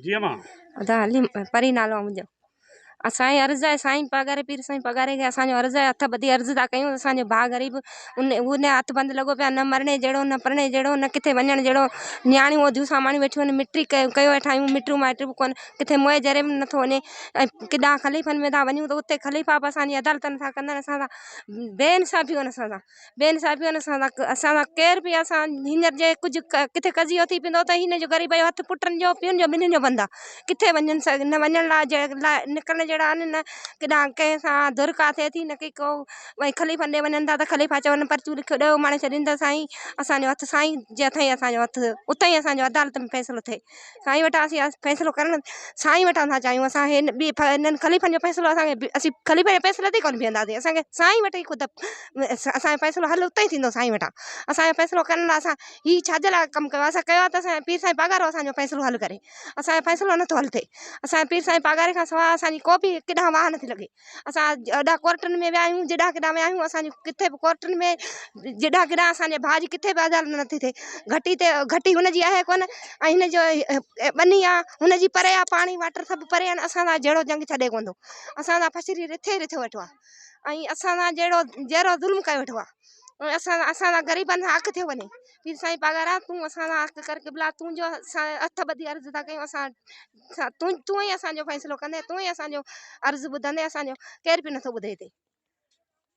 جي امان. ادا علي پرين نالو آ منهنجو. اسان جي عرض آهي سائين پاڳاري پير سائين پاڳاري کي اسان جو عرض آهي هٿ ٻڌي عرض ٿا ڪيون اسان جو ڀاء غريب ان ان هٿ بند لڳو پيو آهي نه مرڻي جهڙو نه پرڻي جهڙو نه ڪٿي وڃڻ جهڙو نياڻيون اوڌيون ساماڻيون ويٺيون آهن مٽي ڪيو ويٺا آهيون مٽيون مائٽيون به ڪونه ڪٿي موئي جهري به نٿو وڃي ۽ ڪيڏانهن خليفن ۾ ٿا وڃون ته اتي خليفا به اسان جي عدالت نٿا ڪن اسان سان بي انصافيون آهن اسان سان بي انصافيون آهن اسان سان اسان سان ڪير به اسان هينئر جي ڪجهه ڪٿي قضيو ٿي پوندو ته هن جو غريب جو هٿ پٽن جو پيئن جو ٻنهين جو بند آهي ڪٿي وڃن نه وڃڻ لاء لاء نڪرڻ جهڙا آهن نه ڪيڏانهن ڪنهن سان ڌر ڪا ٿئي ٿي نه ڪي ڪو وري خليفن ڏي وڃن ٿا ته خليفا چون پرچيون لکيو ڏيو ماڻي ڇڏين ته سائين اسانجو هٿ سائين جي هٿ ئي اسانجو هٿ اتي ئي اسانجو عدالت ۾ فيصلو ٿئي سائين وٽان اسين فيصلو ڪرڻ سائين وٽان ٿا چاهيون اسان هن ٻي هنن خليفن جو فيصلو اسان کي اسين خليفن جي فيصلي تي ڪونه بيهنداسين اسان کي سائين وٽ ئي خود اسان جو فيصلو حل اتي ئي ٿيندو سائين وٽان اسان جو فيصلو ڪرڻ لاء اسان هي ڇا جي لاء ڪم ڪيو آهي اسان ڪيو آهي ته اسان جو پير سائين پاڳارو اسان جو فيصلو حل ڪري اسان جو فيصلو نٿو حل ٿئي اسان جي پير سائين پاڳاري کان سواء اسان جي ڪو به ڪيڏانهن واهه نٿي لڳي اسان ايڏا ڪورٽن ۾ ويا آهيون جيڏانهن ڪيڏانهن ويا آهيون اسان جي ڪٿي به ڪورٽن ۾ جيڏانهن ڪيڏانهن اسان جي ڀاء جي ڪٿي به عدالت نٿي ٿئي گهٽي تي گهٽي هن جي آهي ڪونه ۽ هن جو ٻني آهي هن جي پري آهي پاڻي واٽر سڀ پري آهن اسان سان جهيڙو جنگ ڇڏي ڪونه ٿو اسان سان ڦشري رٿي رٿيو ويٺو آهي ۽ اسان سان جهڙو جهڙو ظلم ڪيو ويٺو آهي ۽ اسان اسان سان غريبن سان حق ٿيو وڃي پير سائين پاڳارا تون اسان سان حق ڪر قبلا تون جو اسان هٿ ٻڌي عرض ٿا ڪيون اسان تون ئي اسان جو فيصلو ڪندين، تون ئي اسان جو عرض ٻڌندين، اسان جو ڪير به نٿو ٻڌي هتي.